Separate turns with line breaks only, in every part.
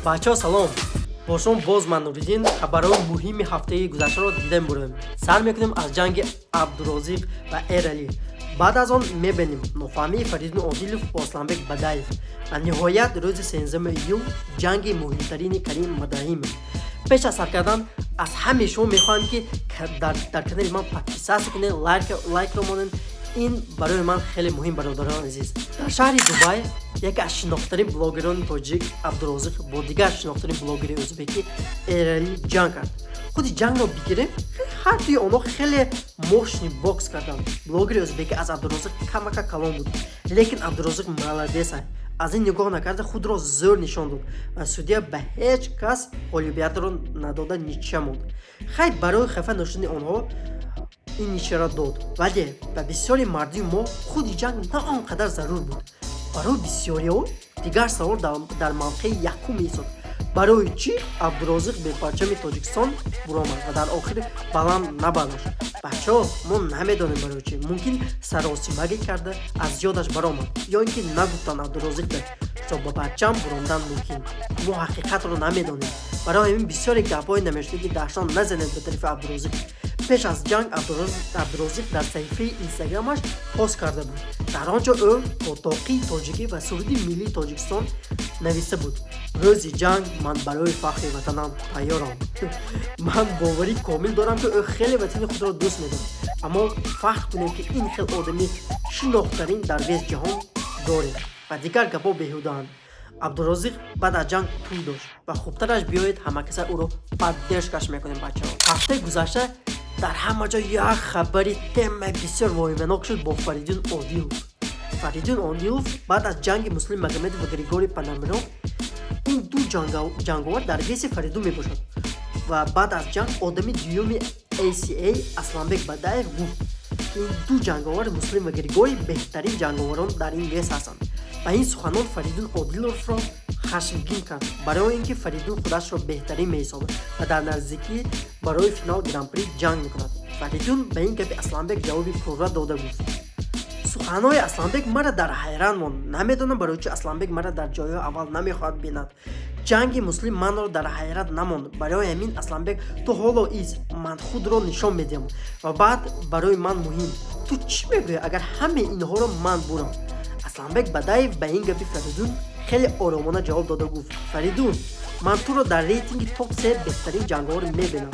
Бачаҳо, салом! Бо шумо боз ман, Нуриддин. Хабарҳои муҳими ҳафтаи гузаштаро дида мебурем. Сар мекунем аз ҷанги Абдурозиқ ва Эралӣ. Баъд аз он мебинем нофаҳмии Фаридун Одилов бо Асланбек Бадаев ва ниҳоят рӯзи 13 июл ҷанги муҳимтарини Карим Мадраҳимов. Пеш аз сар кардан аз ҳамаи шумо мехоҳам, ки дар канали ман подписаться кунед, лайкро монед. Ин барои ман хеле муҳим. Бародарони азиз, дар шаҳри Дубай яке аз шинохтарин блогерони тоҷик Абдурозиқ бо дигар шинохтарин блогери ӯзбекӣ Эралӣ ҷанг кард. Худи ҷангро бигирем, ҳар дуи онҳо хеле мощный бокс карданд. Блогери ӯзбекӣ аз Абдурозиқ камака калон буд, лекин Абдурозиқ молодец, аз ин нигоҳ накарда худро зӯр нишон дод ва судья ба ҳеҷ кас ғолибиятро надода, ничья монд. Хай, барои хафа нашудани онҳо ин ничья ро дод, вале ба бисёри мардуми мо худи ҷанг на он қадар зарур буд. Барои бисёриҳо дигар савол дар мавқеи якум меистод: барои чӣ Абдурозиқ бе парчами Тоҷикистон буромад ва дар охир баланд набардошт? Бачаҳо, мо намедонем барои чӣ. Мумкин, саросимагӣ карда, аз ёдаш баромад ё ин ки нагуфтанд Абдурозиқда, то ба парчам буромдан. Мумкин, мо ҳақиқатро намедонем. Барои ҳамин бисёре гапҳои намешудагӣ даҳшон назанед ба тарафи Абдурозиқ. Пеш аз ҷанг Абдурозиқ дар саҳифаи Инстаграмаш пост карда буд. Дар он ҷо ӯ бо тоқии тоҷикӣ ва суруди миллии Тоҷикистон нависта буд: «Рӯзи ҷанг ман барои фахри ватанам тайёрам». Ман боварӣ комил дорам, ки ӯ хеле ватани худро дӯст медорад. Аммо фахр кунем, ки ин хел одами шинохтарин дар весь ҷаҳон дорем ва дигар гапҳо беҳудаанд. Абдурозиқ баъд аз ҷанг тӯй дошт ва хубтараш биёед, ҳамакаса ӯро поддержка ш мекунем. Бачаҳо, ҳафтаи гузашта дар ҳама ҷо як хабари темаи бисёр воҳиманок шуд бо Фаридун Одилов. Фаридун Одилов баъд аз ҷанги Муслим Магомедов ва Григорий Пономарёв, ин ду ҷанговар дар вес и Фаридун мебошад, ва баъд аз ҷанг одами дуюми ACA Асланбек Бадаев гуфт, ки ин ду ҷанговар, Муслим ва Григорий, беҳтарин ҷанговарон дар ин вес ҳастанд. Ва ин суханон Фаридун Одиловро хашмгин кард, барои ин ки Фаридун худашро беҳтарин меҳисобад ва дар наздикӣ барои финал Гран-при ҷанг мекунад. Фаридун ба ин гапи Асланбек ҷавоби пурра дода гуфт: «Суханҳои Асланбек мара дар ҳайрат монд. Намедонам, барои чӣ Асланбек мара дар ҷойҳои аввал намехоҳад бинад. Ҷанги Муслим манро дар ҳайрат намонд. Барои ҳамин, Асланбек, ту ҳоло из ман худро нишон медиҳам ва баъд барои ман муҳим, ту чӣ мегӯӣ, агар ҳамаи инҳоро ман бурам?» Асланбек Бадаев ба ин гапи Фаридун хеле оромона ҷавоб дода гуфт: «Фаридун, ман туро дар рейтинги топ се беҳтарин ҷанговар мебинам.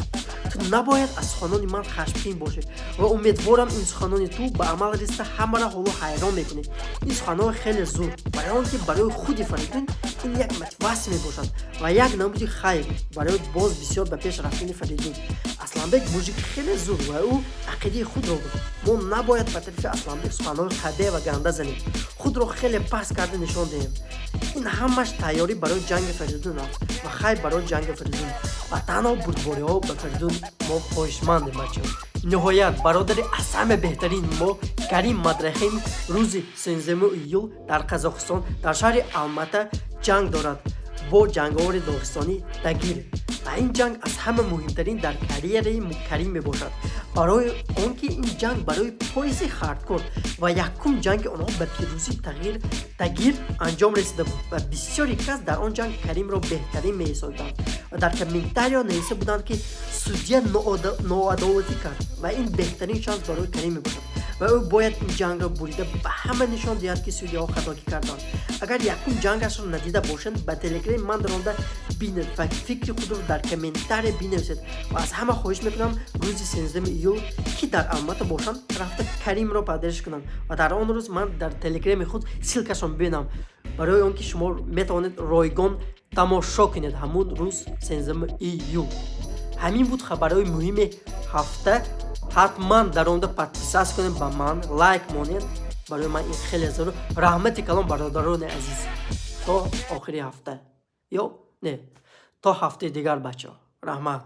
Ту набояд аз суханони ман хашмгин бошӣ ва умедворам, ин суханони ту ба амал расида, ҳамаро ҳоло ҳайрон мекунӣ». Ин суханҳо хеле зуд, барои он ки барои худи Фаридун ин як мотивация мебошад ва як намуди хайр барои боз бисёр ба пеш рафтани Фаридун. Асланбек мужик хеле зуд ва ӯ ақидаи худро гуфт. Мо набояд ба тарафи Асланбек суханҳои қабеҳ ва ганда занем, худро хеле паст карда нишон диҳем. Ин ҳамаш тайёрӣ барои ҷанги Фаридун аст ва хайр барои ҷанги Фаридун ва танҳо бурдбориҳо ба Фаридун мо хоҳишмандем. Бачаҳо, ниҳоят, бародари аз ҳама беҳтарини мо Карим Мадрахим рӯзи 13 июл дар Қазоқистон, дар шаҳри Алмата ҷанг дорад бо ҷанговари доғистонӣ Тагир. Ва ин ҷанг аз ҳама муҳимтарин дар карьераи Карим мебошад, барои он ки ин ҷанг барои пояси хардкор ва якум ҷанги онҳо ба пирӯзии Тагир анҷом расида буд ва бисёри кас дар он ҷанг Каримро беҳтарин меҳисобиданд ва дар комментариё нависта буданд, ки судья ноадолатӣ кард ва ин беҳтарин шанс барои Карим мебошад ва ӯ бояд ин ҷангро бурида ба ҳама нишон диҳад, ки судья ҳо хатогӣ карданд. Агар якум ҷангашро надида бошанд, ба Телеграми ман даромада бинед ва фикри худро дар комментария бинависед. Ва аз ҳама хоҳиш мекунам, рӯзи 13 июл ки дар Алмата бошанд, рафта Каримро поддержка кунанд ва дар он рӯз ман дар Телеграми худ ссылка шро бибинам, барои он ки шумо метавонед ройгон тамошо кунед ҳамун рӯз, 13 июл. Ҳамин буд хабарҳои муҳими ҳафта. Ҳатман дар онда подписаться кунед, ба ман лайк монед, барои ман ин хеле зарур. Раҳмати калон, бародарони азиз. То охири ҳафта ё не, то ҳафтаи дигар, бачаҳо, раҳмат.